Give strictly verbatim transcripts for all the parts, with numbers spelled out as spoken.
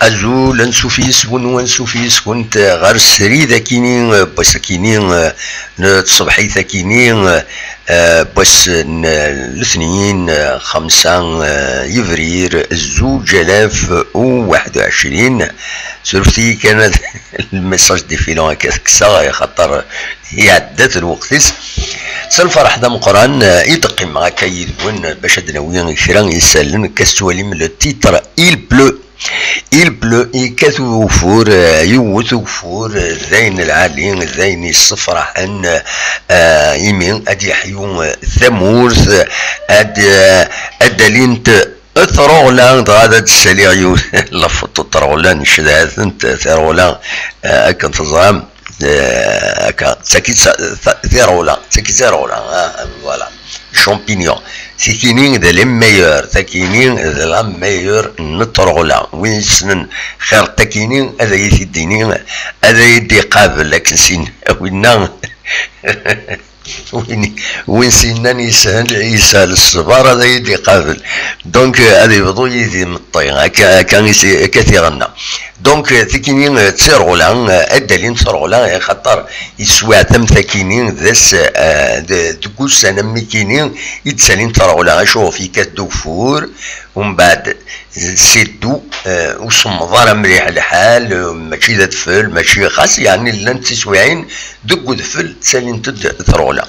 Azul, ansuf yes-wen u ansuf yes-kent ɣer srid akini, eh, n wass akini, eh, n tṣebḥit akini, eh, n wass n letniyen, eh, xemsa, eh, yebrir, zuǧ alaf u waḥed u ɛecrin. Surfet-iyi kan ad lmessage défilant akka kkseɣ, axaṭer iɛedda-t lweqt-is. S lferḥ d ameqqran, eh, i d-qqimeɣ akka yid-wen bac ad d-nawi kra n yisallen, akka tettwalim le titre, Il pleut. Il pleut, yekkat ugeffur, eh, yewwet ugeffur, eh, d ayen lɛali, d ayen yessefraḥen, eh, imi ad yeḥyu, eh, tamurt, eh, ad, eh, ad d-alint truɣla, dɣa ad d-ssaliɣ yiwet la photo n truɣla, ncedha-tent, tiruɣla, eh, akken teẓram, eh, akka, d tagi d ta-, ta-, tiruɣla, d tagi d tiruɣla, ah, voilà. Champignon. Tikini d les meilleurs, takini d la meilleure n truɣla. Win yessnen xir n takini ad iyi-t-id-ini, ad iyi-d-iqabel akken sin. Winna, win, win s-yennan yeshel, yeshel ṣṣber ad iyi-d-iqabel. Donc, euh, ad yebḍu yid-i meṭṭi. Akka, akka i s-, akka i t-iɣenna. Donc, euh, tikini, euh, d tiruɣla, euh, ad d-alin tiruɣla, axaṭer yeswiɛtam takini, d ass, euh, d-, deg ussan am nekini i d-ttalin tiruɣla, acu ɣef yekkat-d ugeffur, umbeɛd seddu, euh, ur semmeḍ ara mliḥ lḥal, euh, mačči d adfel, mačči xas, yeɛni llant tiswiɛin deg udfel ttalint-d tiruɣla.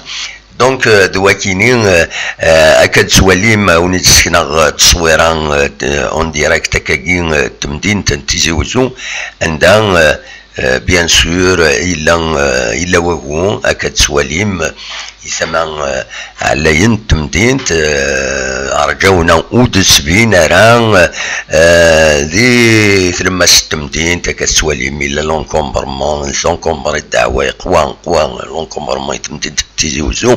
Donc, euh, d wakini, euh, euh, akka d-tettwalim, euh, win i d-ssekneɣ, euh, tteswira, euh, d-, euh, en direct akkagi, euh, d temdint n Tizi Wezzu, anda, euh, euh, bien sûr, euh, yella, euh, yella wagu, akka d-tettwalim, i tama, euh, ɛlayen n temdint, euh, rǧawna ur d-tettbin ara, euh, di tlemmast n temdint, akka d-tettwalim, yella l'encombrement, l'encombre ddeɛwa, yeqwa, yeqwa l'encombrement i temdint. Tizi Wezzu,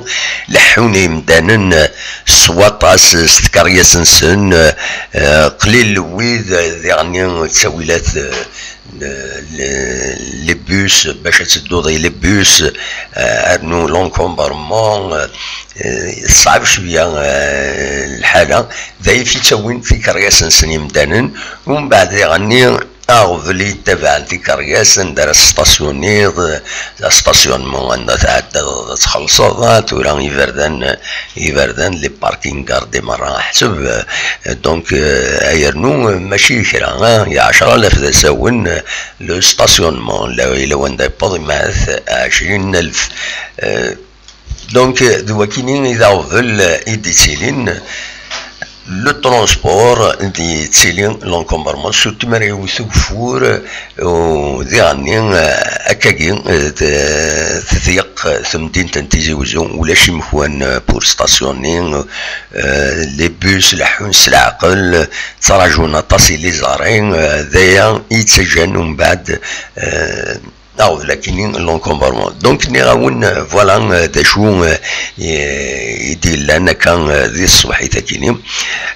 leḥḥun yimdanen, eh, s waṭas, eh, s tkeryas-nsen, eh, eh, qlil wid, eh, diɣen ttawilat, eh, le-, le-, les bus, bac ad tedduḍ i les bus, eh, rnu l'encombrement, eh, eh, ṣṣɛeb cwiya, eh, lḥala, d ayf i ttawin tikeryas-nsen yimdanen, umbeɛd diɣen aɣbel yettabaɛen tikeryas anda ara testasyuniḍ, stationnement anda tɛeddaḍ ad txellṣeḍ, ah, tura iberdan, iberdan, les parkings gardés merra ḥseb, eh, donc, eh, ayernu, eh, mačči kra, ah, i ɛecra alaf d asawen, eh, le stationnement, la, yella wanda yewweḍ imahat ɛecrin alef, eh, Donc, d wakini i d aɣbel i d-ittilin, le transport d-yettili, l'encombrement, surtout mi ara yewwet ugeffur, u diɣenni, eh, akkagi, eh, d-, tḍiq temdint n Tizi Wezzu, ulac imekwan, eh, pour stationner, eh, les bus leḥḥun s leɛqel, ttrajun aṭas iliẓri, eh, d aya i yettaǧǧan umbeɛd, eh, aɣbel akini l'encombrement. Donc, nniɣ-awen, euh, voilà, euh, d acu, euh, i, i d-yellan akka, euh, di tṣebḥit akini.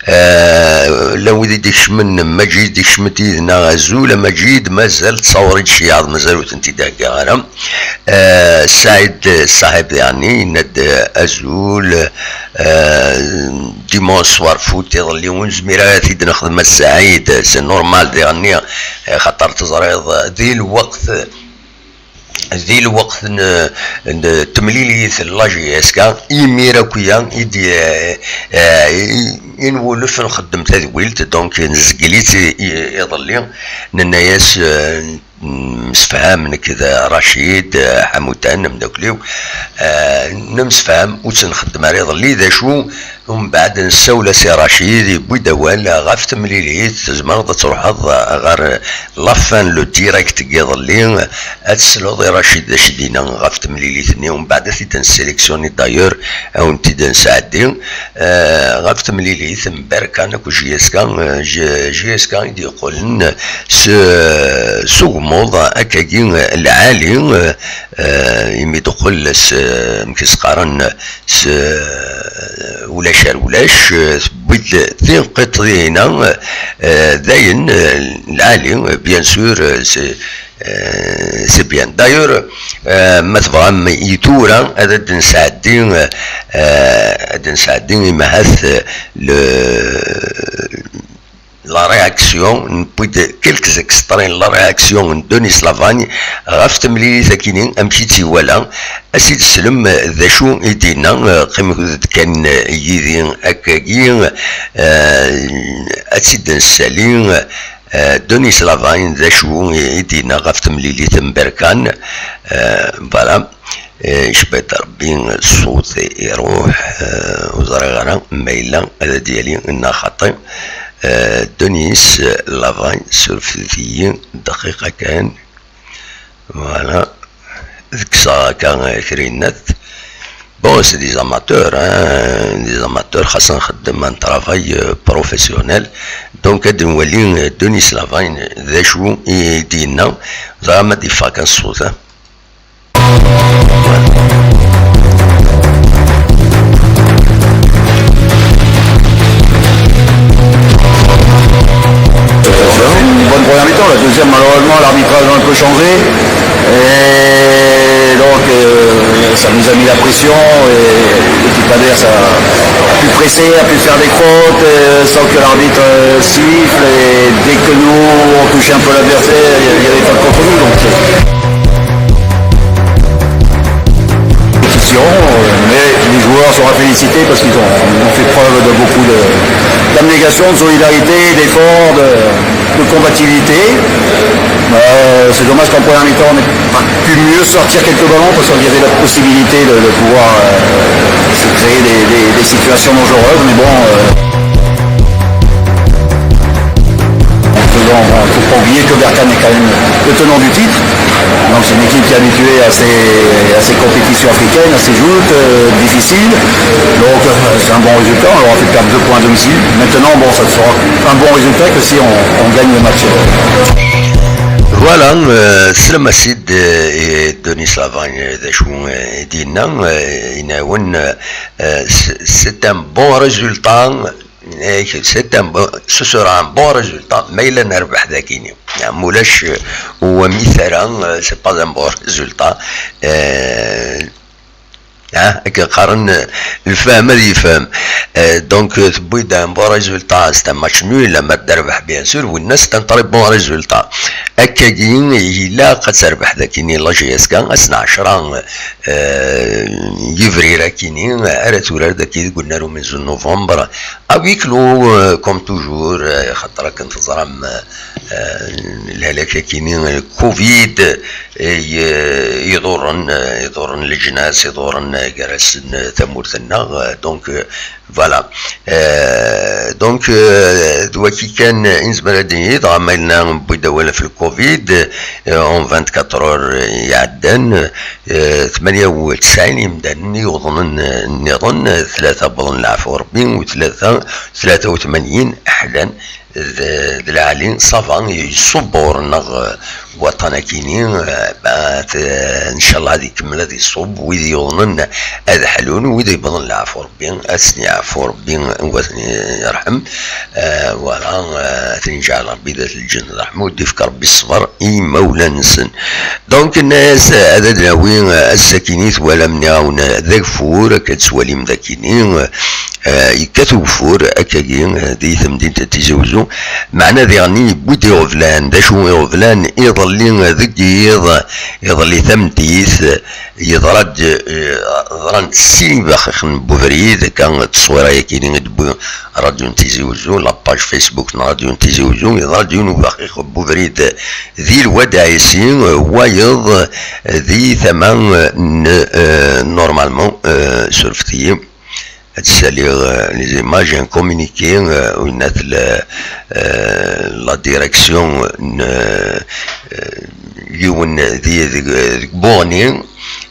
Euh, llan wid i d-ikecmen, Maǧid ikcem-d yid-neɣ, azul a Maǧid, mazal ttṣawer i d-tceyyaɛeḍ, mazal ur tent-id-heggaɣ ara. Euh, Saɛid, euh, Saɛid, yeɛni, yenna-d, euh, azul, euh, dimanche soir foot, iḍelli ur nezmir ara ad t-id-nexdem a Saɛid, c'est normal, diɣenni, euh, xaṭer teẓriḍ, di lweqt, di lweqt n, n temlilit n la J S K, imir akk-ya i d, eh, eh, i, i nwulef nxeddem tadwilt, donc nezgel-itt i, i, iḍelli, nenna-yas, eh, nemsefham nekk d Racid, eh, Ḥamutan, amdakkel-iw, eh, nemsefham ur tt-nxeddem ara iḍelli, d acu, umbeɛd nessawel-as i Racid, yewwi-d awal ɣef temlilit, tzemreḍ ad truḥeḍ ɣer la fin, le direct n yiḍelli, ad tesleḍ i Racid d acu i d-yenna ɣef temlilit-nni, umbeɛd ad t-id-nessélectionner, d'ailleurs, ad wen-t-id-nesɛeddi. Eh, ɣef temlilit n Berkan akked J S K, eh, J-, J S K i d-yeqqlen s, s ugmuḍ akkagi lɛali, eh, imi d-teqqel s, amek i s-qqaren, s, ulac ar ulac, eh, tewwi-d tinqiḍt dinna, eh, dayen, eh, lɛali, bien sûr, eh, s, Eh, c'est bien. D'ailleurs, eh, ma tebɣam i tura ad d-nesɛeddi, eh, ad d-nesɛeddi imahat, eh, le, la réaction, newwi-d quelques extraits n la réaction n Denis Lavagne ɣef temlilit akini, amek i tt-iwala, ad s-id-teslem d acu i d-yenna, eh, qqimet kan yid-i akkagi, eh, ad tt-id-nessali, eh, Denis Lavagne, d acu i d-yenna ɣef temlilit n Berkan, eh, voilà. Eh, icba-d Rebbi ṣṣut iruḥ, eh, ur ẓriɣ ara ma yella ad d-yali neɣ xaṭi. Eh, Denis Lavagne, surfet-iyi dqiqa kan. Voilà. Kkseɣ akka kra yennat. Bon, c'est des amateurs, hein, des amateurs, xas nxeddem un travail, euh, professionnel. Donc, ad nwali, euh, Denis Lavagne, d acu i d-yenna, ẓra ma d-yeffeɣ kan ṣṣut, hein. Une bonne première mi-temps. La deuxième, malheureusement, l'arbitrage a un peu changé. Et donc, euh, ça nous a mis la pression. Et l'équipe adverse a, a pu presser, a pu faire des fautes, euh, sans que l'arbitre, euh, siffle. Et dès que nous, on touchait un peu l'adversaire, il y avait pas de contre nous. Donc, c'est compétition, euh, mais les joueurs sont à féliciter parce qu'ils ont, ils ont fait preuve de beaucoup de, d'abnégation, de solidarité, d'efforts, de, de combativité. Euh, c'est dommage qu'en première mi-temps, on n'ait pas pu mieux sortir quelques ballons parce qu'il y avait la possibilité de, de pouvoir, euh, se créer des, des- des situations dangereuses. Mais bon, euh, en faisant, bon, il ne faut pas oublier que Berkane est quand même le tenant du titre. Donc c'est une équipe qui est habituée à ces, à ces compétitions africaines, à ces joutes, euh, difficiles. Donc, euh, c'est un bon résultat. On leur a fait perdre deux points à domicile. Maintenant, bon, ça ne sera un bon résultat que si on, on gagne le match. Voilà, euh, c'est le match de, euh, Denis Lavagne, euh, de Chou, euh, Dinan, euh, Inaoun, euh, euh, c'est c'est un bon résultat. Eh, c'est un bon, ce sera un bon résultat, ma yella nerbeḥ dagini. Mulac, euh, u amitara, euh, c'est pas un bon résultat. Euh, hein, akken qqaren, euh, lfahem ad yefhem. Euh, donc, euh, tewwi-d un bon résultat, c'est un match nul, ama d-terbeḥ, bien sûr, winna c'est un très bon résultat. Akkagi, ilaq ad terbeḥ dagini la J S K, ass n ɛecra, euh, yebrir akini, ara turar dagi deg unnar umenzu n novembre, à huis clos, euh, comme toujours, euh, xaṭer akken teẓram, euh, lehlak akini, euh, covid, euh, i, euh, iḍurren, euh, iḍurren leǧnas, iḍurren, euh, gar-asen, euh, tamurt-nneɣ, euh, donc, euh, voilà. Euh, donc, euh, d waki kan i nezmer ad d-nini, dɣa ma yella newwi-d awal ɣef le covid, euh, en vingt-quatre heures, euh, iɛeddan, euh, tmanya u tesɛin imdanen i yuḍnen, euh, nniḍen, euh, tlata wwḍen leɛfu Rebbi, u tlata, tlata u tmanyin ḥlan d, d lɛali, ça va, yeṣṣubb ɣur-neɣ, euh, waṭṭan-akini, euh, bah, t-, ncallah ad ikemmel ad iṣubb, wid yuḍnen ad ḥlun, wid yewwḍen leɛfu Rebbi, ad sen-yeɛfu Rebbi, u ad ten-yerḥem. Euh, voilà, euh, ad ten-yeǧɛel Rebbi d at lǧenn d ṛṛeḥma, u ad d-ifk Rebbi ṣṣber i yimawlan-nsen. Donc, nenna-yas, euh, ad d-nawi, euh, ass-akini twalam nniɣ-awen, euh, d ageffur, akka d-twalim dagini, euh, euh, yekkat ugeffur, akkagi, euh, di temdint n Tizi Wezzu, Meɛna diɣen yewwi-d iɣeblan. D acu iɣeblan? Iḍelli deg yiḍ, iḍelli tameddit, yeḍra-d, eh, ḍran-d sin ibaxixen n ubrid, akka tteswira-yagi i d-tewwi Radyu n Tizi Uzzu, la page Facebook n Radyu n Tizi Uzzu, yeḍra-d yiwen ubaxix n ubrid di Lwad Ɛisi, wayeḍ di tama n, eh, normalement, eh, surfet-iyi. Ad d-ssaliɣ, euh, les images, un communiqué, euh, où il y a le, euh, la direction, euh, euh, yiwen di, di, deg Buɣni,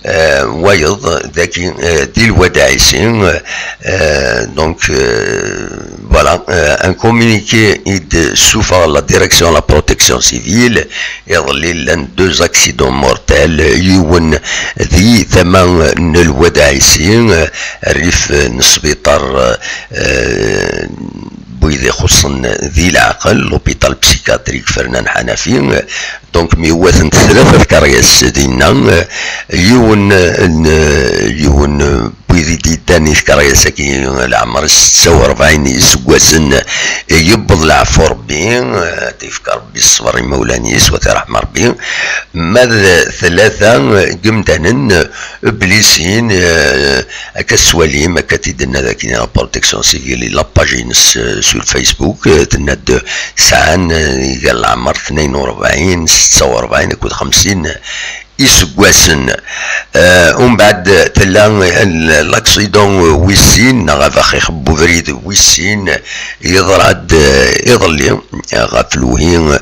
euh, wayeḍ daki, euh, di Lwad Ɛisi, euh, donc, euh, voilà, euh, un communiqué i d-tessufeɣ la direction de la protection civile, iḍelli llan deux accidents mortels, yiwen di tama n Lwad Ɛisi, rrif n sbiṭar, eh, n wid ixuṣṣen di leɛqel, l'hôpital psychiatrique Fernan Ḥanafi, donc myewwaten-d tlata tkeryas dinna, yiwen n, yiwen n wid i d-yeddan i tkeryas-agi, leɛmer setta u rebɛin iseggasen, yewweḍ leɛfu Rebbi, ad d-yefk Rebbi ṣṣber i imawlan-is, wat iṛḥem Rebbi. Ma d tlata n yimdanen, eh, blisin, eh, akka tettwalim, akka t-id-tenna dagi la protection civile, la page-ines, eh, sur Facebook, eh, tenna-d sɛan, eh, gar leɛmer tnayen u rebɛin, setta u rebɛin akked xemsin iseggasen. Eh, umbeɛd tella l-, l'accident wis sin, neɣ abaxix n ubrid wis sin, yeḍra-d, eh, iḍelli, eh, ɣef lewhi, eh,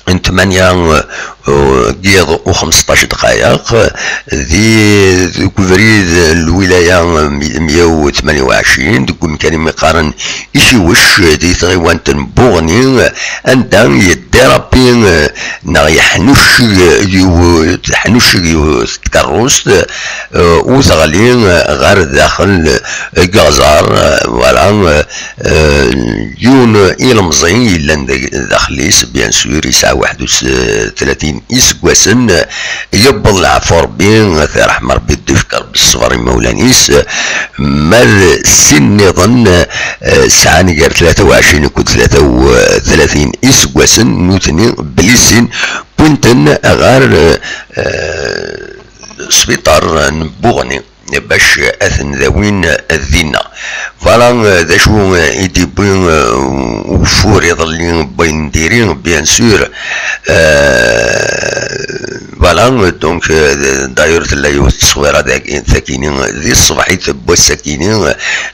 n tmanya, eh, n yiḍ u xemseṭṭac dqayeq, di, deg ubrid n lwilaya mya u tmanya u ɛecrin, deg umkan imi qqaren Iciwec, di tɣiwant n Buɣni, anda yeddi Ṛebbi, eh, neɣ yeḥnucceg yiwet, teḥnucceg yiwet tkeṛṛust, eh, u teɣli, eh, ɣer daxel, eh, deg uɣẓar, eh, voilà, eh, eh, yiwen ilemẓi yellan d-, daxel-is, bien sûr, yesɛa waḥed u tlatin iseggasen, eh, yewweḍ leɛfu Ṛebbi, ad t-iṛḥem Ṛebbi, ad d-ifk Ṛebbi ṣṣber i imawlan-is, ma d sin nniḍen, eh, sɛan gar tlata u ɛecrin akked tlata u tlatin iseggasen, nutni blisin, wwin-ten ɣer, eh, sbiṭar n Buɣni bac ad ten-dawin dinna. Voilà, eh, d acu, eh, i d-yewwi, eh, ugeffur iḍelli n wayen n diri, bien sûr. Eh, voilà, donc, eh, d'ailleurs, tella yiwet n tteswira dagi, takini, di ṣṣbeḥit n wass-akini,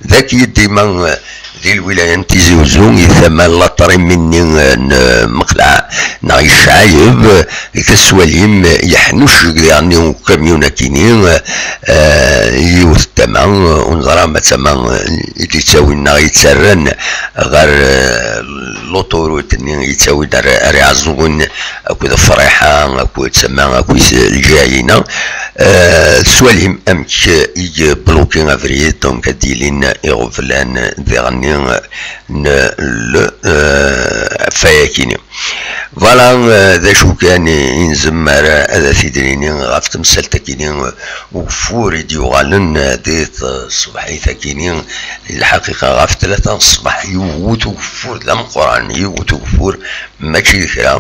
dagi dima, eh, di lwilaya n Tizi Uzzu, i tama n laṭrimi-nni, eh, n, eh, Mexlaɛ, neɣ Yecɛayeb, eh, i tettwalim, eh, yeḥnucceg diɣen ukamyun-akini, eh, yiwet n tama, eh, ur neẓra ma d tama, eh, i d-yettawin neɣ yettarran ɣer, eh, l'autoroute-nni yettawin ar, ar Iɛeẓẓugen akked Friḥa akked tama akked lǧiha-ina. Eh, tettwalim amek i yebluki abrid, donc ad d-ilin iɣeblan diɣen n le, eh, fayakini. Voilà, eh, d acu kan i, i nzemmer ad t-id-nini ɣef temsalt-akini, eh, ugeffur i d-yuɣalen, eh, di tṣebḥit-akini. Di lḥaqiqa, ɣef tlata n ṣṣbeḥ, yiwet ugeffur d ameqqran, yiwet ugeffur mačči d kra.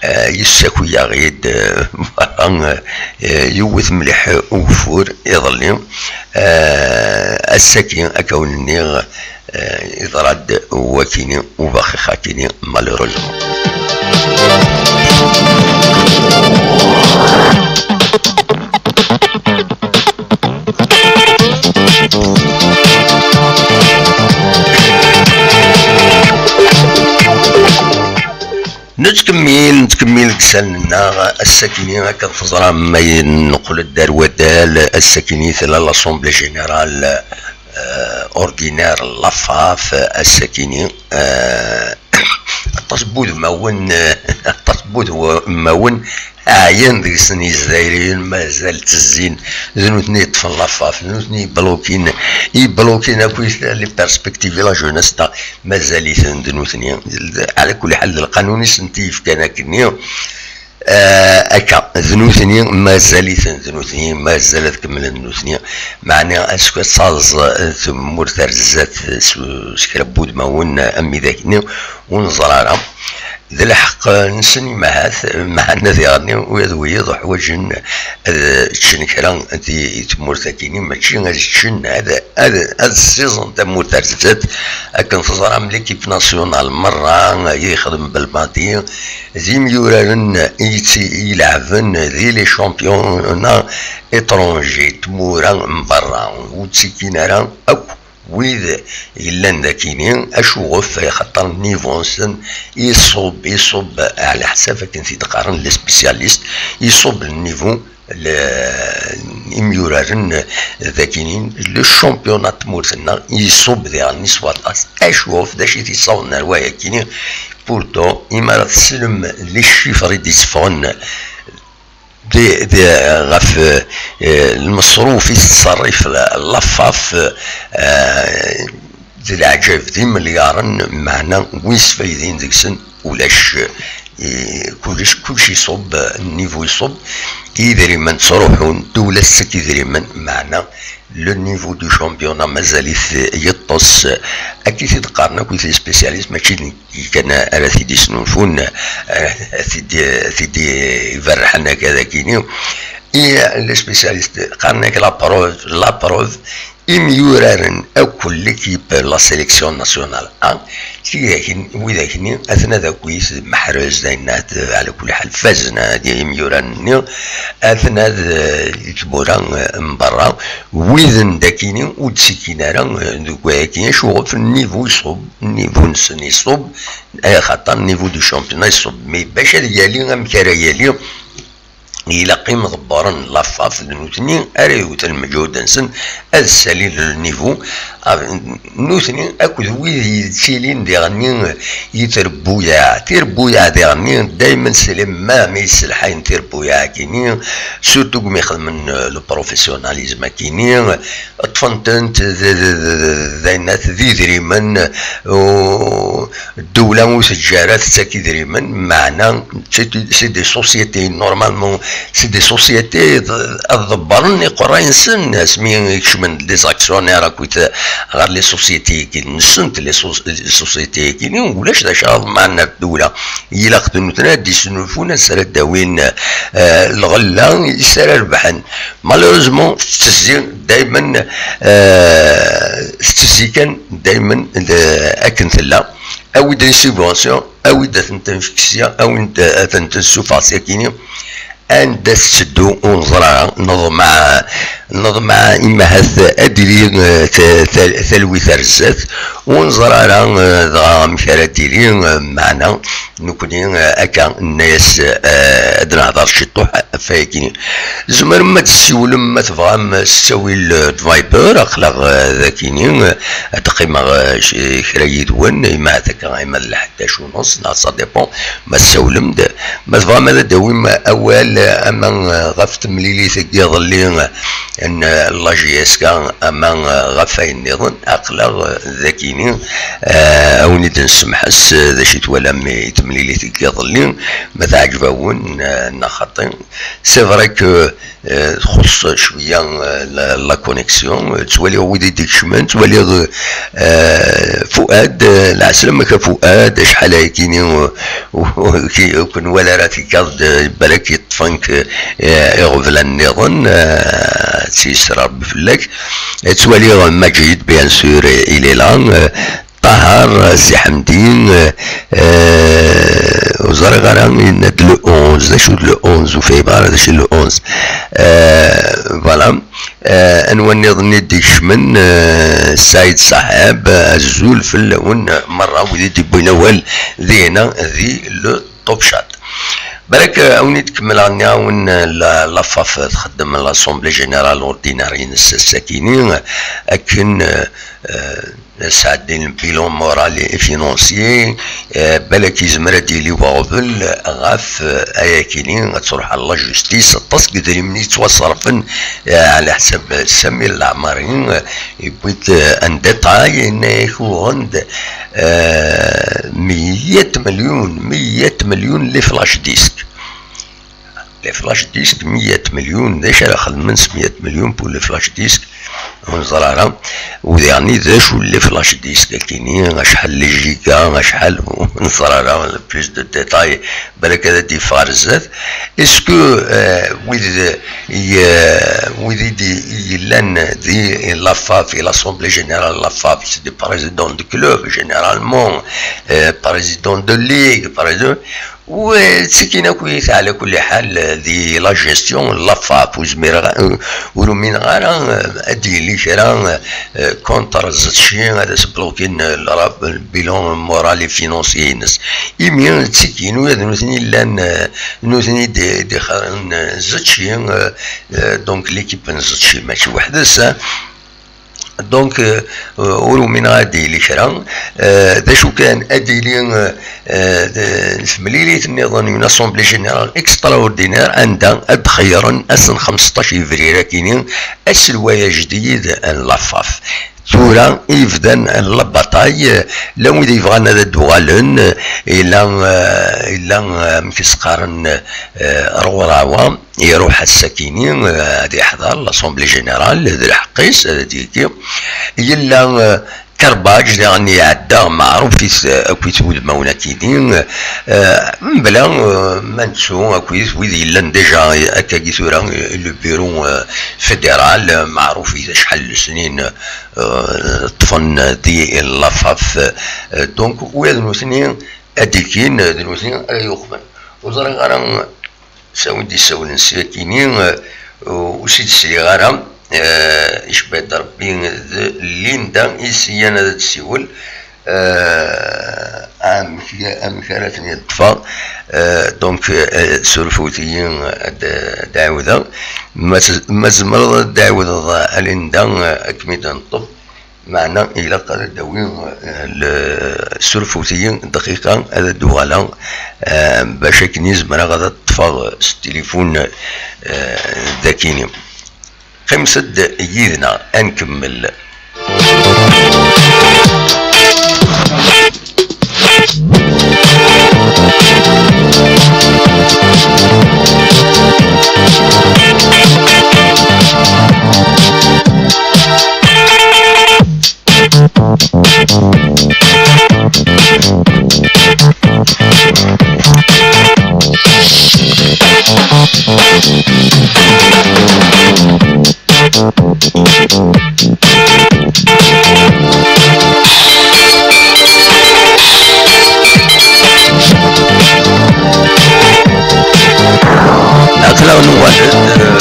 Eh, yessaki-yaɣ-id, eh, voilà, eh, yiwet mliḥ ugeffur iḍelli. Eh, ass-agi, akka wen-nniɣ, eh, iḍra-d wakini ubaxix-akini, malheureusement. Nettkemmil, nettkemmil deg isallen-nneɣ, ass-akini, akka teẓram, ma neqqel-d ar wadal, ass-akini tella l'Assemblée Générale, euh, ordinaire, l'AFAF, ass-akini, euh, aṭas n wudmawen, aṭas n wudmawen ɛyan deg-sen Yizzayriyen, mazal ttezzin, d nutni yeṭṭfen l'AFAF, d nutni yeblukin, yeblukin akk les perspectives de la jeunesse, mazal-iten d nutni. Ɛla kulli ḥal, d lqanun i sen-t-yefkan akkenni. Ah, akka, d nutni, mazal-iten d nutni, mazal ad kemmlen d nutni. Meɛna, acu ad taẓ tmurt ar zdat s, s kra n wudmawen am widak-nni, ur neẓri ara. D lḥeqq-nsen imahat, meɛna diɣenni, ula d wiyiḍ uḥwaǧen ad ččen kra di, di tmurt-agi-nni, mačči ad ččen, ad, ad, ad ssiẓen tamurt ar zdat. Akken teẓram, l'équipe nationale merra i yexdem Belmadi, d imyuraren i tt-, i ileɛben di les championnats étrangers, tmura n berra, ur ttikin ara akk wid yellan dakini, acuɣef? Axaṭer nnivu-nsen iṣubb, iṣubb ɛla ḥsab akken t-id-qqaren les spécialistes, iṣubb nnivu l-, imyuraren dakini, le championnat n tmurt-nneɣ iṣubb diɣen s waṭas. Acuɣef? D acu i t-yessawḍen ar wayakini? Pourtant, imi ara teslem les chiffres i d-yesseffɣen di, di, ɣef, eh, lmeṣruf i tettṣerrif la, la FAF, eh, d leɛǧab, d imelyaṛen, meɛna wi yesfaydin deg-sen ulac. Eh, kullec, kullec iṣubb, nnivu iṣubb, idrimen ttruḥun, ddewla tettak idrimen, meɛna le niveau du championnat mazal-it yeṭṭes. Akka i t-id-qqaren akk les spécialistes, mačči d nekki kan ara t-id-isnulfun, ara t-id-, t-id-iberrḥen akka d akini. I les spécialistes qqaren-ak la preuve, la preuve, imyuraren akk n l'équipe, la sélection nationale A, tidak-, widak-nni, aten-a d akkit, Mahrez, d ayen-, ɛla kulli ḥal, fazen, eh, imyuraren-nni, aten-a d, eh, di tmura, eh, n berra, widen dakini ur d-ttikin ara, eh, deg wayakini, acuɣef? Nnivu iṣubb, nnivu-nsen iṣubb, eh, axaṭer nnivu du championnat iṣubb. Mais bac ad yali, amek ara yali? Ilaq imḍebbren n la FAF, d nutni ara yewten lmeǧhud-nsen ad ssalin le niveau. Ah, nutni akked wid yettilin diɣenni i trebbuyaɛ. Tirbuyaɛ diɣenni, daymen c'est les mêmes i yesselḥayen tirbuyaɛ-agi-nni, surtout deg mi xedmen, euh, le professionnalisme agi-nni, ṭṭfen-tent d, d, d, d, d ayen at d idrimen, u-, ddewla ur teǧǧi ara tettak idrimen, meɛna c'est, c'est des sociétés, normalement, c'est des sociétés d-, ad ḍebbren iqerray-nsen, asmi i kecmen des actionnaires akkit ɣer les sociétés-agi-nsen, les soc-, les sociétés-agi-nni, ulac d acu ara ḍemɛen ar ddewla. Ilaq d nutni ad d-isnulfun ansi ara d-awin, eh, lɣella i s ara rebḥen. Malheureusement, tettezzi daymen, eh, tettezzi kan daymen d-, akken tella. Awi-d les subventions, awi-d ad tent-nefk sya, awi-d ad tent-nessufeɣ syakini. Anda tetteddu ur neẓri ara, neḍmeɛ, neḍmeɛ imahat ad d-tili, eh, ta-, ta-, talwit ar zdat, ur neẓri ara, eh, dɣa amek ara d-tili, eh, meɛna nekkni, eh, akka nenna-yas, eh, ad nehder ciṭuḥ ɣef wayagi. Tzemrem ad d-tessiwlem, ma tebɣam, s ttawil, eh, d Viber, aql-aɣ, eh, dakini, eh, ad qqimeɣ, eh, c-, kra yid-wen, imahat akka, ima d lḥedd acu neɣ ça dépend, ma tsawlem-d. Ma tebɣam ad d-tawim awal, eh, ama, eh, ɣef temlilit n yiḍelli, eh, n, eh, la J S K, ama, eh, ɣef wayen nniḍen, aql-aɣ, eh, dakini, eh, ad wen-id-nsemḥes, eh, d acu i twalam i temlilit n yiḍelli, ma teɛǧeb-awen, eh, neɣ xaṭi. C'est vrai que, eh, txuṣṣ cwiya, eh, la, la connexion, eh, ttwaliɣ wid i d-ikecmen, ttwaliɣ, eh, Fuad, eh, lɛeslama-k a Fuad, acḥal ayakini, eh, ur, ur, ur k-nwala ara tekkaḍ-d, eh, balak yeṭṭef-ak, eh, iɣeblan nniḍen, eh, ad tt-yesser Rebbi fell-ak. Eh, ttwaliɣ Majid, bien sûr, eh, il est là, eh, Ṭaher, eh, Si Ḥemdi, eh, eh, ur ẓriɣ ara, yenna-d le onze. D acu d le onze? Ur fhimeɣ ara d acu d le onze. Eh, voilà. Eh, anwa nniḍen i d-ikecmen? Eh, Saïd Saḥab, eh, azul fell-awen merra wid i d-yewwin awal dinna di le Top Chat. Balak, eh, awen-id-kemmleɣ nniɣ-awen, eh, la, la FAF txeddem l'Assemblée Générale Ordinaire-ines ass-akini, akken, eh, eh, sɛeddin le bilan moral et financier, eh, balak yezmer ad d-yili uɣbel ɣef, eh, ayakini, ad truḥ ɣer la justice, aṭas n yedrimen i yettwaṣerfen, eh, ɛla ḥsab Sami Leɛmari, eh, yewwi-d, eh, un détail, yenna-yak uɣen-d, eh, meyya melyun, meyya melyun les flash disques. les flash disques, miyat milyun, d acu ara xedmen s miyat milyun pour les flash disques? Ur neẓri ara. U diɣen d acu les flash disques akini, acḥal les giga, acḥal, ur neẓri ara, plus de détails, balak ad d-yeffeɣ ar zdat. Est-ce que, euh, wid, euh, wid i d-, i yellan di la FAF, et l'Assemblée Générale de la FAF, c'est des présidents de club, généralement, euh, président de ligue, président, u ttikin akk-it, ɛla kulli ḥal, di la gestion n la FAF, ur zmireɣ, ur umineɣ ara, eh, ad d-yili kra, eh, contre Zetci, ad as-blokin, eh, le rab-, le bilan moral et financier-ines. Imi ttikin, ula d nutni llan, eh, nutni d-, d-ixaren, eh, Zetci, eh, eh, donc l'équipe n Zetci, mačči weḥd-s, eh, Donc, euh, euh, ur umineɣ ad d-yili kra. Euh, d acu kan, ad d-yili, euh, euh, d-, temlilit nniḍen, une assemblée générale extraordinaire, anda ad d-xeyyren ass n xemseṭṭac yebrir akini aselway ajdid n la FAF. Tura i yebdan la bataille, euh, llan wid yebɣan ad d-uɣalen, euh, yella, euh, yella, euh, amek i s-qqaren, euh, Ruɣrawa. Iruḥ ass-akini, eh, ad iḥḍer l'Assemblée Générale, d lḥeqq-is, ad d-yekki. Yella, eh, Karbaj, diɣen iɛedda, meɛruf-it, eh, akkit wudmawen akini, eh, mebla, eh, ma nettu akkit wid yellan déjà akkagi tura, eh, le bureau, eh, fédéral, eh, meɛruf-it acḥal n lesnin, eh, ṭṭfen di la FAF, eh, donc, ula d nutni ad d-ikkin, eh, d nutni ara yuqmen. Ur ẓriɣ ara s win d-isawlen s yakini, eh, ur s-id-sliɣ ara, eh, icebba-d Rebbi d Linda i s-iyan ad d-tessiwel, eh, amek, amek ara ten-id-ṭṭfeɣ, eh, donc, eh, surfut-iyi ad, ad d-ɛiwdeɣ. Ma tez-, ma tzemreḍ ad d-ɛiwdeḍ a Linda, eh, ad kem-id-neṭṭef. Meɛna ilaq ad d-awi, eh, le-, surfut-iyi dqiqa ad d-uɣaleɣ, eh, bac akken i zemreɣ ad ṭṭfeɣ s tilifun, eh, dakini. Qqimet-d yid-neɣ, ad nkemmel. Aql-aɣ nuɣal-d, eh,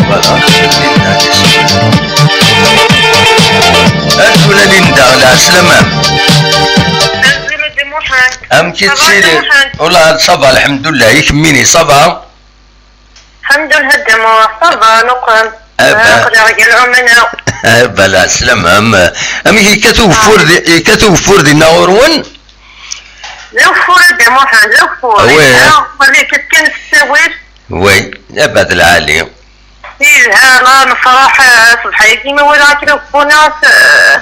voilà. Azul a Linda, lɛeslama. Azul a Dda Muḥend. Amek i tettiliḍ? Ça va, ça va, lḥemdullah. I kemmini, ça va? Lḥemdullah, Dda Muḥend, ça va, nuqem. Ah, aql-aɣ gar lɛumana. Ah, lɛeslama. Am-, amek yekkat ugeffur di, yekkat ugeffur dinna ɣur-wen? D ageffur a Dda Muḥend, d ageffur. Ah, ouais. Yekkat, yekkat kan s ttawil. Oui, abad lɛali. Yelha, la nefṛeḥ, eh, ṣṣbeḥ-agi ma walaɣ akken ageffur-nni, eh,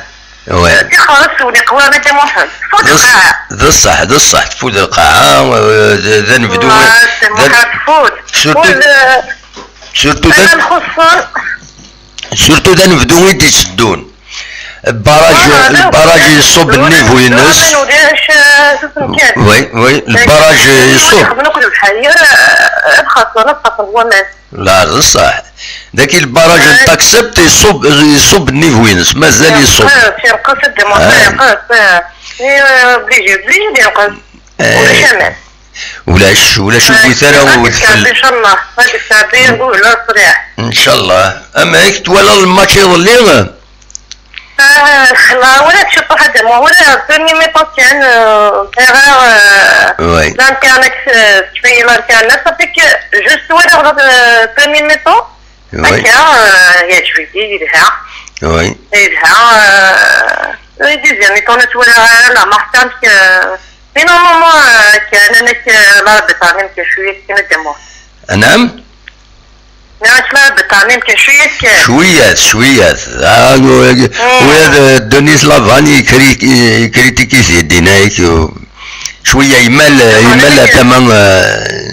oui. Tixer ssewliq wa a Dda Muḥend. Tfud lqaɛa. D ṣṣeḥ, d ṣṣeḥ, tfud lqaɛa, eh, d, d anebdu. Ah, Dda Muḥend, tfud. Surtout, surtout d an-, surtout d anebdu i d-iteddun. Lbaraj, ah, lbaraj yeṣṣub nnivu-ines. Oui, oui, lbaraj yeṣṣub. Xedmen akk lebḥer, eh, ad xaṣṣen, ad xaṣṣen waman. La, d ṣṣeḥ. Daki lbaraj n Taksibt yeṣṣub, yeṣṣub nnivu-ines, mazal yeṣṣub. Yenqes, yenqes, Dda Muḥend, yenqes, eh. Eh, obligé, obligé d-yenqes. Eh. Ulac aman. Ulac, ulac ugit ara wedfel. Inchallah, ad d-yesɛeddi ula ṣṣriɛ. Inchallah. Amek twalaḍ lmatch iḍelli? Ah, la, wala ciṭuḥ a Dda Muḥend, wala premier mi-temps kan, euh, sɛiɣ, euh, oui. L'internet, euh, teṭṭef-iyi l'internet, ça fait que juste walaɣ, euh, premier mi-temps. Oui. Akka, euh, yeɛǧeb-iyi, yelha. Oui. Yelha, euh, deuxième mi-temps, ur twalaɣ ara la marque, euh, mais normalement, euh, kan, anak, euh, la Rebbi ṭarnim kan cwiya kan a Dda Muḥend. Anɛam? Nniɣ-ak la Rebbi ṭarnim kan cwiya kan. Cwiyat, cwiyat. Ah, ula d, mm, ula d, euh, Denis Lavan yekri-, yekritiki-t-id, yenna-ak, euh, cwiya, yemmal, yemmal tama, euh,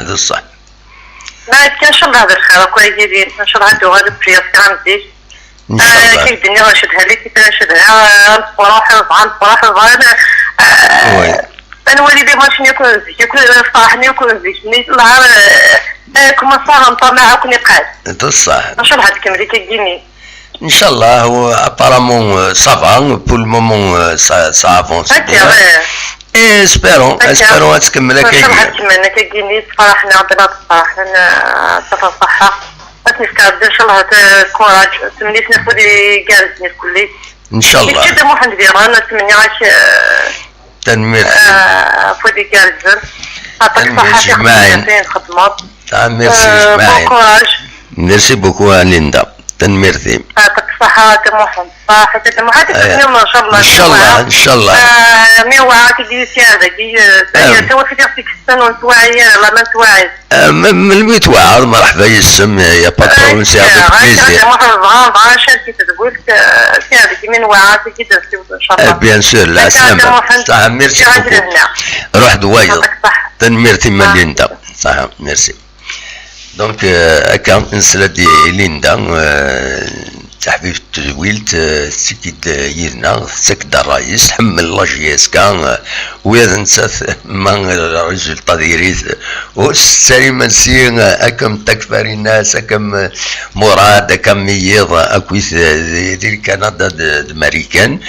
d ṣṣeḥ. Ma akka, ncallah d lxir akk ay yilin, ncallah ad d-uɣal upriya s kra n zik. Ncallah. Akka i d-nniɣ, ncedha l'équipe, ncedha, ah, nefruḥ, nebɣa nefruḥ, nebɣa, ah, oui, ad nwali des matchs yakk n zik, yakk ferḥen yakk n zik, nni, ah, ah, commencer nṭamaɛ akk niqal. D ṣṣeḥ. Ncallah ad tkemmel akka gini. Ncallah, apparemment, euh, ça va, pour le moment, euh, ça, ça avance bien. Et espérons, espérons ad tkemmel akka. Ncallah ad tkemmel akka gini, tefreḥ-aɣ-d, ad tefreḥ, ad tafeḍ ṣṣeḥḥa. Ad tt-nefk Rebbi, ncallah, courage. Ttmenniɣ-ak afud igerrzen irkelli. Ncallah. Yečča-d Muḥend Diran, ttmenniɣ-ak, euh, tanemmirt. Euh, afud igerrzen. Aṭas ṣṣeḥḥa, merci, Jmaɛin. Tanemmirt, Jmaɛin. Bon courage. Merci beaucoup, Linda. Tanemmirt-im. Aṭas ṣṣeḥḥa, Muḥend. Ṣaḥit, Muḥend, aya, ncallah, ncallah. Ah, mi wɛa tigi sya dagi, eh, tawafit i ɣ-t-ikksen ur nettwaɛi ara, la ma nettwaɛi. Ah, m-, melmi twaɛaḍ, merḥba yes-m, y a pas de problème, c'est avec plaisir. Muḥend, bɣa, bɣa ncerk i tedwilt, eh, sya dagi mi nwɛa tigi d nsiwel, ncallah. Eh, bien sûr, la slama. Ṣaḥa, merci beaucoup. Ruḥ d wayeḍ. Tanemmirt-im a Linda. Ṣaḥa, merci. Donc, euh, akka, nesla-d i Linda, euh, taḥbibt tedwilt, euh, tettak-d yid-neɣ, tettak-d ṛṛay-is, tḥemmel la J S K, euh, ula d nettat, ma résultat diri-t, ur s-tettali iman-is, euh, akka am Takfarinas, akka am, euh, Murad, akka am wiyiḍ, euh, akkit, euh, di, di Kanada d, d Marikan.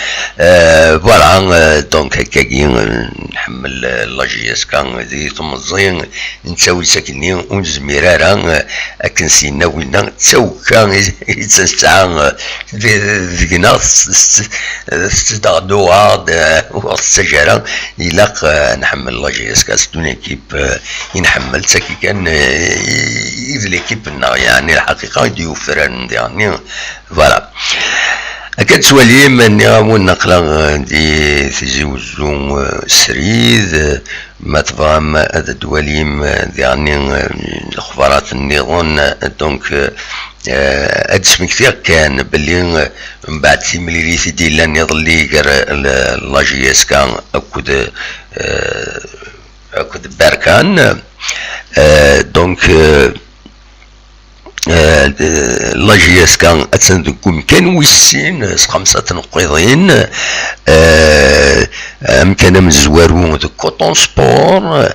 Euh, voilà, euh, donc, akkagi, euh, nḥemmel, euh, la J S K, euh, di temẓi, nettawi-tt akkenni, ur nezmir ara, eh, akken s-yenna winna, d tawekka i, i tt-nesɛa, eh, di-, deg-neɣ, s-, s-, tettedɣ-d uɣaḍ, eh, ur ɣ-tettaǧǧa ara. Ilaq, eh, nḥemmel la J S K, c'est une équipe, eh, i nḥemmel, d tagi kan, eh, i, i d l'équipe-nneɣ, yeɛni, lḥaqiqa i d-yufraren diɣenni, voilà. Akka d-tettwalim, nniɣ-awen aql-aɣ, eh, di Tizi Wezzu, eh, srid, eh, Ma tebɣam ad d-twalim, eh, diɣenni, eh, lexbarat nniḍen, eh, donc, eh, eh, ad d-smektiɣ kan belli, eh, mbeɛd timlilit i d-yellan iḍelli gar, eh, l-, la J S K akked, eh, akked Berkan, eh, donc, eh, Eh, la J S K attan deg umkan wis sin, eh, s xemsa tneqqiḍin, eh, amkan amezwaru deg Coton Sport, eh,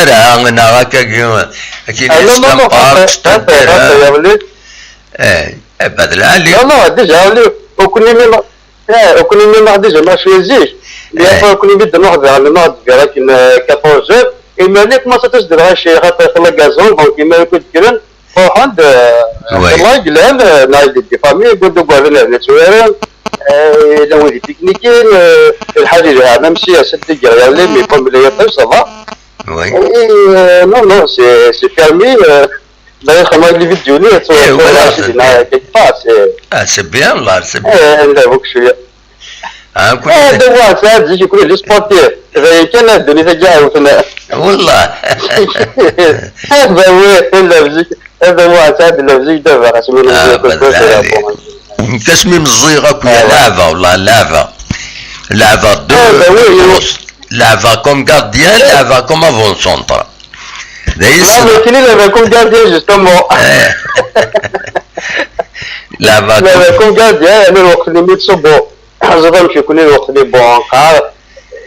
ara, neɣ akkagi, akken Ah, non, non, non, tampart, xaṭi, xaṭi, xaṭi, yeɣli. Eh, eh, bad lɛali. Non, non, déjà, yeɣli, ur ken-iniɣ, eh, ur ken-iniɣ déjà ma cwi zik. Mais Eh. Après, ur ken-iniɣ d nruḥ vers le nord, vers akken, euh, quatorze heures. Imali, commence à te dire, xaṭi, xaṭi, la gazon, donc, imali, kud kkren, ruḥen-d, euh, Oui. Yella yellan, euh, neɣ yella des familles, wwin-d ugaden, rnan tturaren, euh, yella wid itiknikin, euh, lḥal yelha, même si ass-a deg yeɣli, mais comme il y a pas, ça va. Oui. Et, euh, non, non, c'est, c'est fermé, euh, d'ailleurs, comment les vidéos, là, tu Eh, vois, voilà, là, c'est c'est bien. Quelque part, c'est Ah, c'est bien, là, c'est bien. Eh, là, donc, je suis Ah, d awa, sɛad zik, kul les sportifs. D ayen kan, a ddunit-agi ɛiwten. Wallah. Ad awi, illa zik. Ad awi, sɛad, illa zik, daba, asmi meẓẓiyeɣ akk, ya leɛba, wallah, leɛba. Leɛba de, leɛba comme gardien, leɛba comme avant-centre. D ayen. Leɛba comme gardien, justement. Leɛba comme gardien, yani, lweqt-nni mi tṣubbu. Ẓriɣ amek ikuni lweqt-nni, bon, nqar,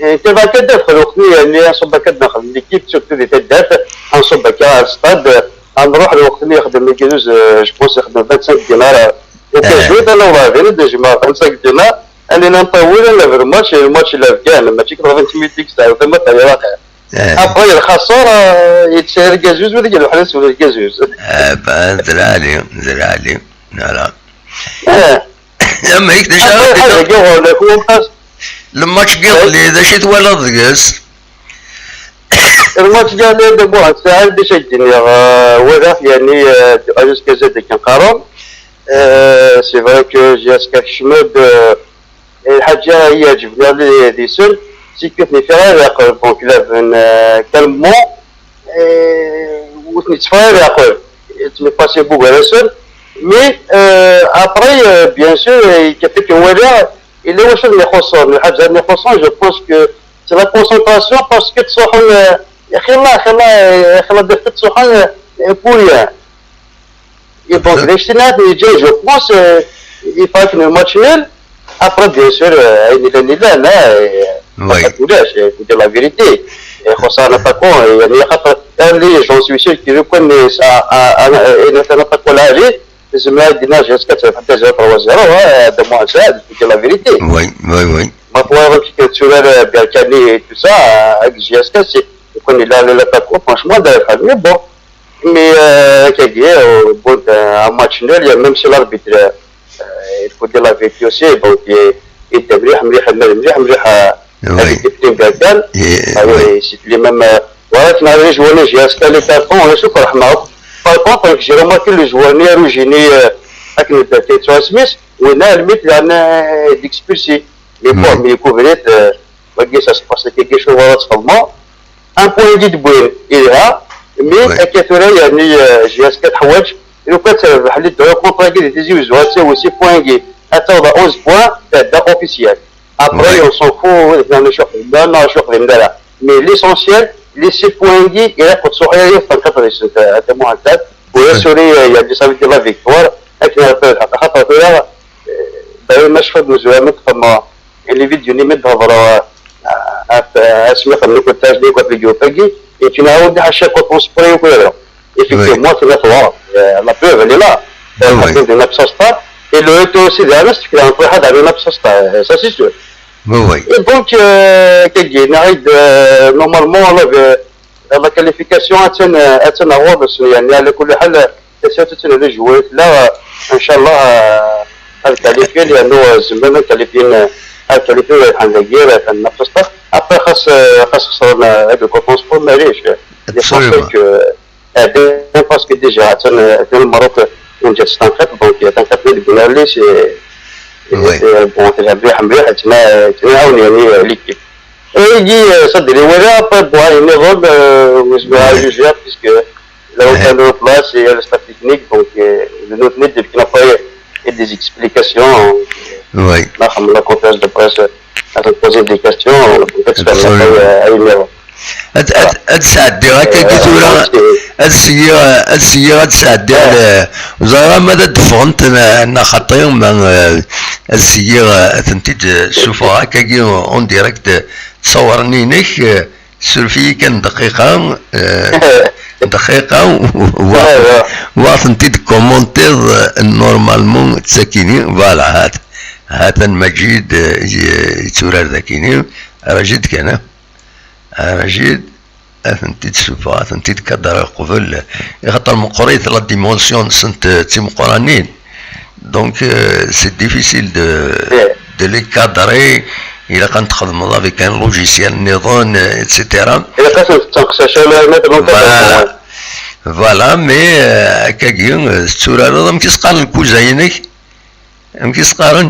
eh, kif akka d-adxel lweqt-nni, yani, anṣub akka d-nexdem l'équipe, surtout di taddart, anṣub akka ar stade, ad nruḥ lweqt-nni yexdem lgazuz, eh, je pense yexdem vingt-cinq dinars, eh, au cas où, ad naweḍ ɣer din, ad d-nejmeɛ vingt-cinq dinars, ad nini nṭawel, ad naber match, et le match la gagne, mačči quatre-vingt-huit x, tɛawed tama tayra. Après, lxaṣer, eh, yettesɛir lgazuz, wid i iruḥen ad swen lgazuz. Eh, ben, d lɛali, d lɛali. Voilà. Eh. Amek d acu ara d-iniɣ? Le match n yiḍelli, d acu i twalaḍ deg-s? Le match n yiḍelli, d abuḥ, sɛiɣ d acu ad d-iniɣ, eh, walaɣ, yani, eh, jusqu'à zad akken qqaren. Eh, c'est vrai que j'ai askaf kecmen-d, eh, lḥaǧa i yeɛǧebni di-sen, c'est que ur ten-ffiɣ ara leɛqel, bon, klaben, eh, calmement, eh, ur ten-itteffeɣ ara leɛqel, ttnefasi n wugar-asen, mais, eh, après, eh, bien sûr, eh, yekkat akken walaɣ, yella wacu ad ten-ixuṣṣen, lḥaǧa ad ten-ixuṣṣen, je pense que c'est la concentration, parce que ttṣuḥun, eh, xilla, xilla, eh, xilla d ttṣuḥun, eh, pour rien. Et donc, les Chinois, les gens, je pense, euh, il faut que le match nul. Après, bien sûr, euh, il est là, là, euh, oui. Ulac, euh, faut dire la vérité. Ixuṣṣ-aɣ un attaquant, euh, yani, xaṭer, euh, les gens, je suis sûr qu'ils reconnaissent à, à, à, à, un attaquant là, allez, c'est ma dina jusqu'à deux zéro, trois zéro, hein, de moins ça, faut dire la vérité. Oui, oui, oui. Ma foi, avec que tu as, euh, Berkane et tout ça, euh, avec J S K, c'est, on connaît là, l'attaquant, franchement, mais bon. Mais, euh, akkagi, euh, bon, euh, un match nul, il y a même si l'arbitre, euh, il faut dire la vérité aussi, donc, il, il était mliḥ, mliḥ, mliḥ, mliḥ, euh, avec des petits gars, c'est même, euh, voilà, tu n'as joué les gestes, les cartons, on est super, par contre, j'ai remarqué le joueur, ni rouge, ni, euh, avec le paquet de Smith, on a limite, il y en a d'expulsé. Mais bon, mais couvrir, euh, wagi, ça se passe quelque chose, voilà, seulement. Un point guide, bon, il y a, mais, oui. Akka tura, yani, euh, J S K teḥwaǧ, lukan terbeḥ les deux contre guide, Tizi Ouzou, c'est aussi point guide. Attends, on a onze points, c'est officiel. Après, oui. On s'en fout, on a choix, non, non, choix, mais l'essentiel, les six points guide, il y a pour sourire, il faut quatre, c'est, euh, c'est moins quatre. Oui, oui. Sourire, il y a des, ça veut dire la victoire, avec la, la, la, la, la, euh, d'ailleurs, moi, je crois que nous avons, يعني فيديو ني مد هضره، آه، آه، اسمي خليك وتاج ليك وفيديو فقي، et puis نعاود à chaque fois qu'on se prend وكذا. Effectivement, c'est notre droit. Euh, la preuve, elle est là. Ah oui. Une absence pas. Et le retour aussi, derrière, c'est qu'il y a un peu de absence pas. Ça, c'est sûr. Oui, oui. Et donc, euh, كي نعيد, euh, normalement, on avait la qualification, أتن-, أتنعوض, يعني, على كل حال, c'est sûr, c'est le joueur. Là, إن شاء الله, euh, ad qualifier, لأنه, euh, زمان qualifier, euh, ad qualifier, euh, عندك غير, euh, في النفس الطاق. Après, خاص, euh, خاص خسرنا هذا الكونفرنس بور, معليش. Absolument. Parce que, euh, parce que déjà, أتن, أتن المروك, on جات تنقط, donc, تنقط من البناء اللي c'est, oui. C'est, euh, bon, c'est مليح, مليح, تنا-, تنعاون, يعني, euh, l'équipe. Et il dit, euh, ça, de voilà, après, bon, il me rôle, euh, où je vais juger, puisque là, on fait le place, et le staff technique, donc, euh, le nôtre, il y a des explications. Oui. Là, comme la conférence de presse, euh, à poser des questions, peut-être que ça, euh, à une heure. Ad, ad, ad sɛeddiɣ akkagi tura, ad syiɣ, ad syiɣ, ad sɛeddiɣ, eh, ur ẓriɣ ma ad d-ffɣent neɣ, neɣ xaṭi, ma, eh, ad syiɣ, eh, ad tent-id-ssufɣeɣ akkagi en direct, eh, ttṣawren-inek, eh, suref-iyi kan dqiqa, eh, dqiqa, wa, wa tent-id commentiḍ, eh, normalement ttakini, voilà, hat, hatan Maǧid, eh, y-, yetturar dakini, Rajid kan, eh. Rajid, ad tent-id-ssufɣeɣ, ad tent-id-kadreɣ qbel, ixaṭer meqqrit la dimension-nsent, eh, d timeqqranin. Donc, euh, c'est difficile de, de les cadrer. Ilaq ad txedmeḍ avec un logiciel nniḍen, euh, et cetera. Ilaq ad tent-tesseqsaceḍ, voilà. Voilà, mais, euh, akkagi, euh, tetturareḍ, amek i s-qqaren lkuza-inek? Amek i s-qqaren?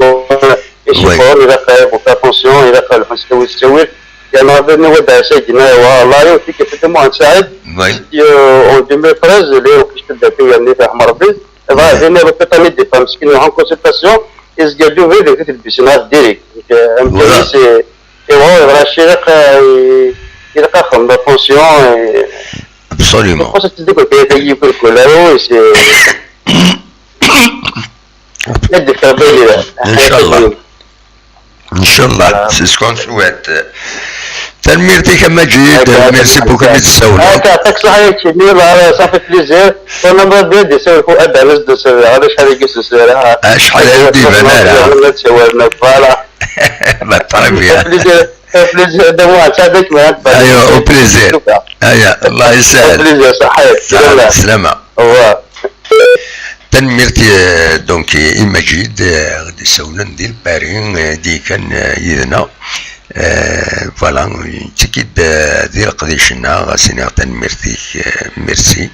isekkuren, isekkuren, ilaq bu attention, ilaq lḥu s ttawil s ttawil. Yerna d nniwa d ɛisa gina wa, la yo ti kif de mois saɛid. En deux mille treize, les offices de la paix, yerna faham Rebbi. Dɣa din l'hôpital i d-iffeɣ meskin, en consultation, izga-d ubrid di telbisin ɣef direct. Amkan-is, iwa, iḍra cci, ilaq, ilaq axem, la tension, Absolument. Xos ad tdeg wakayat-agi kul kul, awi, c'est... Ad d-iffeɣ baylida. Inchallah. Inchallah, c'est ce qu'on souhaite. Tanemmirt-ik a Maǧid, merci beaucoup mi d-tsawleḍ. Akka, taksleɣ ya kini, ça fait plaisir. Tonamba bed isawel Fuad Anas de Sera, ala acḥal i yesser. Acḥal ur d-iban ara. Voilà. Bah, très bien. Plaisir, plaisir de moi, ça avec moi. Ayo, au plaisir. Aya, Allah yesahel. Plaisir, صحيح. Salam, slama. Au revoir. Tanemmirt, eh, donc, i Maǧid, eh, ɣ-d-isawlen di Lpari, eh, d-yekkan, eh, yid-neɣ. Eh, voilà, yettak-id, eh, di leqdic-nneɣ, ɣas iniɣ tanemmirt-ik, eh, merci,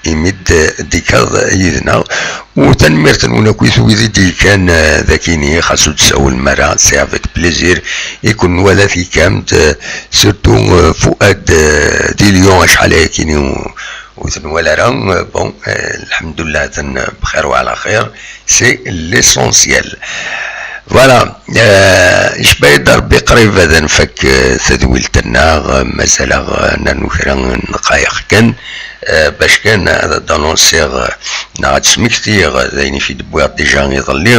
imi d-, d-ikkaḍ yid-neɣ. U tanemmirt-nwen akk i wid i d-yekkan, eh, d akini, xas ur d-tsawlem ara, c'est avec plaisir i kun-nwala tikkam-d, eh, surtout, eh, Fuad, eh, di Lyon, acḥal ayakini ur t-nwala ara. Bon, eh, lḥemdullah, atan bxir wa ɛla xir, c'est l'essentiel. Voilà, eh, icba-yi-d Rebbi qrib ad nfak, eh, tadwilt-nneɣ, eh, mazal-aɣ, eh, nernu kra n ddqayeq kan, eh, bac kan ad d-anunsiɣ, eh, neɣ ad d-smektiɣ, eh, d ayen i k-id-wwiɣ déjà iḍelli,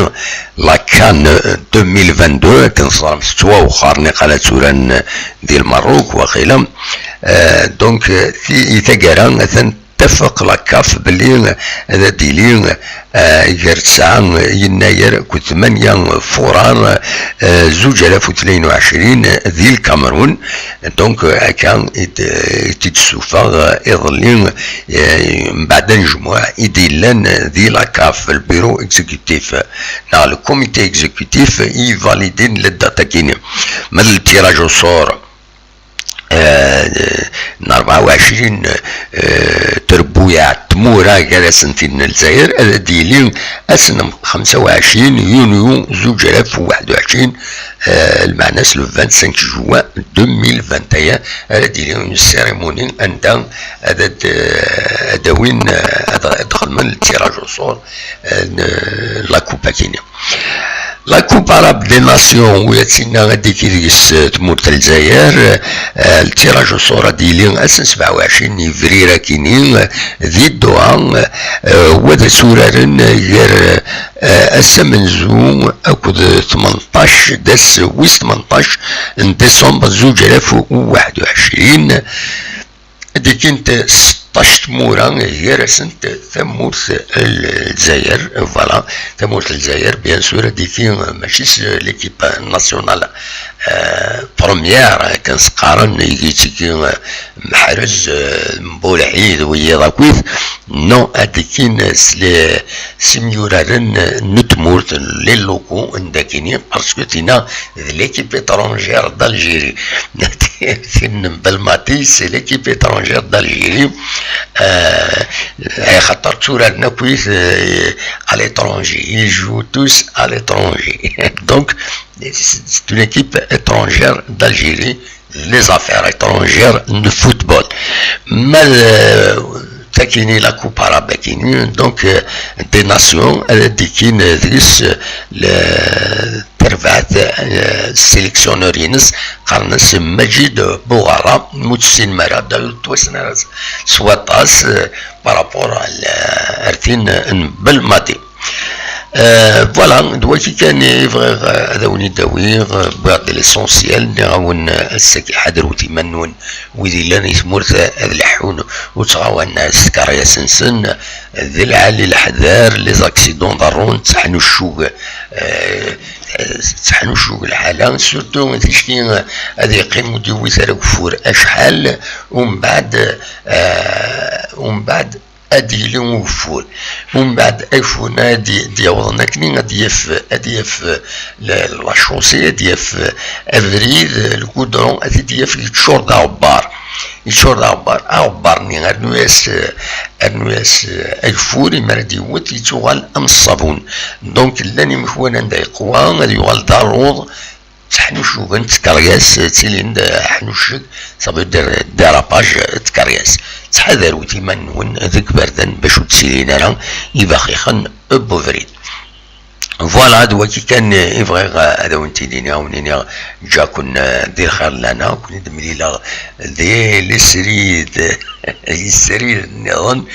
la CAN deux mille vingt-deux, akken teẓram tettwawexxer niqal ad tturan di Lmerruk, waqila. Eh, donc, eh, ti-, i taggara, atan tafeq la CAF belli ad d-tili, eh, gar tesɛa yennayer akked tmanya furar, eh, zuǧ alaf u tlayen u ɛecrin di Lkamerun. Donc, eh, akka i d-, i t-id-ssufeɣ, eh, iḍelli, eh, mbeɛd anejmuɛ i d-yellan di la CAF, le bureau exécutif, neɣ le comité exécutif, i validin la date-agi-nni. Ma d le tirage au sort, eh, n rebɛa u ɛecrin, eh, trebbuyaɛ n tmura gar-asent tin n Lezzayer, ad d-yili ass n xemsa u ɛecrin yunyu zuǧ alaf u waḥed u ɛecrin, eh, lmeɛna-s le vingt-cinq juin deux mille vingt et un, ara d-yili une cérémonie anda ad, ad, ad d-awin, eh, ad, ad xedmen le tirage au sort, eh, n la coupe-agi-nni. La Coupe Arabe des Nations, u ad tinna ad d-tiki deg-s, eh, tmurt n Lezzayer, eh, le tirage au sort ad d-yili ass n sebɛa u ɛecrin n yebrir akini, eh, di Doha, eh, wa d asuraren, eh, gar, eh, ass amenzu akked tmenṭac, d ass wis tmenṭac n décembre zuǧ alaf u waḥed u ɛecrin. Ad d-ikint seṭṭac tmura, gar-asent tamurt n Lezzayer, voilà, tamurt n Lezzayer, bien sûr, ad d-iki, mačči s l'équipe nationale première, akken s-qqaren, i d-yettigi, euh, Meḥrez, euh, Mbulɛid, wiyiḍ akkit. Non, ad d-kkin s le-, s imyuraren n tmurt, les locaux, n dakini, parce que tina d l'équipe étrangère d'Algérie. Tin n Belmadi, c'est l'équipe étrangère d'Algérie. Euh, axaṭer tturaren akkit, euh, à l'étranger. Ils jouent tous à l'étranger. Donc, c'est une équipe étrangère d'Algérie, les affaires étrangères de football. Mais, euh, takini, la Coupe arabe akini, donc, euh, des nations, euh, ad d-kkin, euh, deg-s, euh, le terbaɛt, euh, sélectionneur-ines, qqaren-as Majid Boughara, ur tessinem ara, d'ailleurs, ttwassnen s waṭas, euh, par rapport à la, ar tin n Belmadi. Euh, voilà, d wagi kan i bɣiɣ, euh, ad awen-id-awiɣ, euh, wwiɣ-d l'essentiel, nniɣ-awen, euh, ass-agi ḥadret iman-nwen, wid yellan i tmurt, euh, ad leḥḥun ur ttɣawan s tkeryas-nsen, d lɛali leḥder, les accidents ḍerrun, tteḥnuccug, euh, tteḥnuccug lḥala, surtout ticki, euh, ad yeqqim ur d-yewwit ara ageffur acḥal, umbeɛd, euh, umbeɛd ad d-yili ugeffur. Umbeɛd, ageffur-nni ad d-, d-yawḍen akkenni, ad d-yaf, ad d-yaf, eh, la, la chaussée, ad d-yaf, eh, abrid, eh, le goudron, ad t-id-yaf yeččur d aɣebbar. Yeččur d aɣebbar. Aɣebbar-nni, rnu-yas, eh, rnu-yas, eh, ageffur, imi ara d-yewwet, yettuɣal am ṣṣabun. Donc, llan imekwan anda yeqwa, ad yuɣal d aruḍ, tteḥnucugent tkeryas, ttilin d aḥnucceg, ça veut dire dérapage, tkeryas. Ttḥadarut iman-nwen deg iberdan bac ur ttilin ara ibaxixen n ubrid. Voilà, d wagi kan i bɣiɣ ad awen-t-id-iniɣ, ad awen-iniɣ ǧǧaken di lxir lana, ken-id-mlileɣ di lesrid, lesrid nniḍen,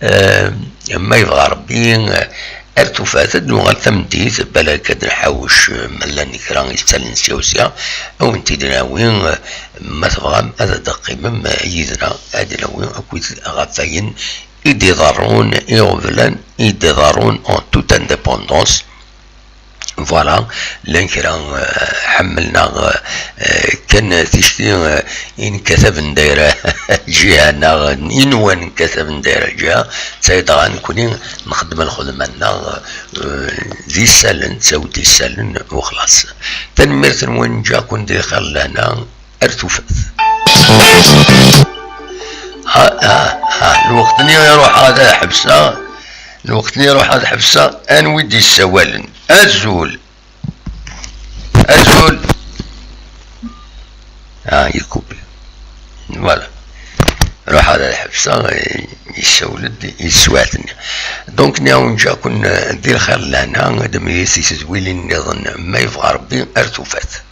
eh, ma yebɣa Rebbi, eh, ar tufat ad nuɣal tameddit, balak ad nḥawec, eh, ma llan kra i tettalen sya u sya, ad wen-t-id-nawi, eh, ma tebɣam ad d-teqqimem, eh, yid-neɣ, ad d-nawi akkit ɣef wayen i d-iḍerrun iɣeblan, i d-iḍerrun en toute indépendance. Voilà, llan kra, eh, ḥemmlen-aɣ, eh, kan ticki, eh, i nkataben dayra lǧiha, neɣ inwan nkataben dayra lǧiha, d tayi dɣa nekni nxeddem lxedma-nneɣ, eh, d isallen, ttawd isallen, u xlaṣ. Tanemmirt-nwen, ǧǧaken di lxir lehna, ar tufat. Ha, ha, ha, lweqt-nni iruḥ ad ḥebseɣ, lweqt-nni iruḥ ad ḥebseɣ, anwi d-yessawalen? Azul! Azul! Ah, yekkupi. Voilà. Ruḥ ad ḥebseɣ, eh, yessawel-d i teswiɛt-nni. Donc, nniɣ-awen ǧǧaken, eh, di lxir lehna, ad mlilit i tedwilin nniḍen, ma yebɣa Rebbi, ar tufat.